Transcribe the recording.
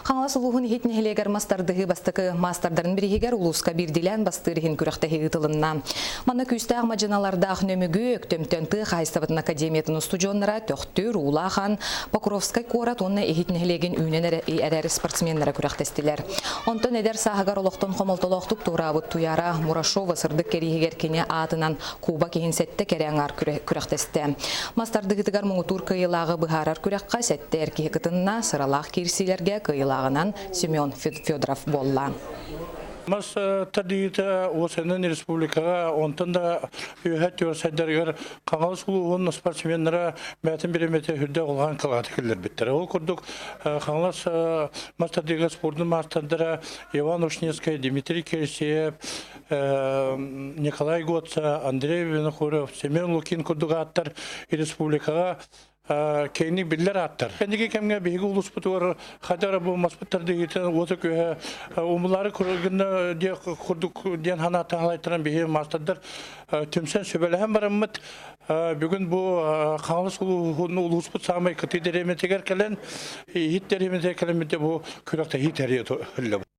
Хаҥалас улууһун Иһит нэһилиэгэр мас тардыһыы бастакы маастардарын бирииһигэр улууска биирдиилээн бастыыр иһин күрэхтэһии ыытылынна. Манна күүстээх мадьыналардаах Нөмүгү, Өктөмтөн тыа хаһаайыстыбатын академиятын устудьуоннара Төхтүр, Уулаах Покровскай куорат уонна Иһит нэһилиэгин үүнэн эрэр спортсменнара күрэхтэстилэр. Онтон эдэр сааһыгар олохтон хомолтолоохтук туораабыт Туяра Мурашова сырдык кэриэһигэр кини аатынан Кубок иһин сэттэ кэрэ аҥаар күрэхтэстэ. Мас тардыһыытыгар муҥутуур кыайыылааҕы быһаарар күрэххэ сэттэ эр киһи кытынна, сыралаах киирсиилэргэ кыайыылааҕынан Семен Федоров буолла. Мас тардыыта уосанын республикаҕа, онтон да үөһэ түөрсайдарыгар Хаҥалас улууһун спортсменнара бэйэтин бириэмэтэ үрдэ улахан кылааты киллэрбиттэр. Ол курдук Хаҥалас мас тардыыга спордун маастардара Иван Ушницкай, Дмитрий Кирсеев, Николай Гоца, Андрей Винокуров, Семен Лукин курдук ааттар республикаҕа киэҥник биллэр ааттар. Кэнники кэмҥэ биһиги улууспутугар хадара бу маспыттар дигитен уота күөһэ умулары гына диэ курдук диэн ханааттан халайтаран биһиги маастардар түмсэн сүбэлэһэн бараммыт бүгүн бу Хаҥалас улууһун улууспут саамай кытыы дэриэмэтигэр кэлэн иһит дэриэмэтигэр кэлэммит бу күрэхтэһии тэрийэ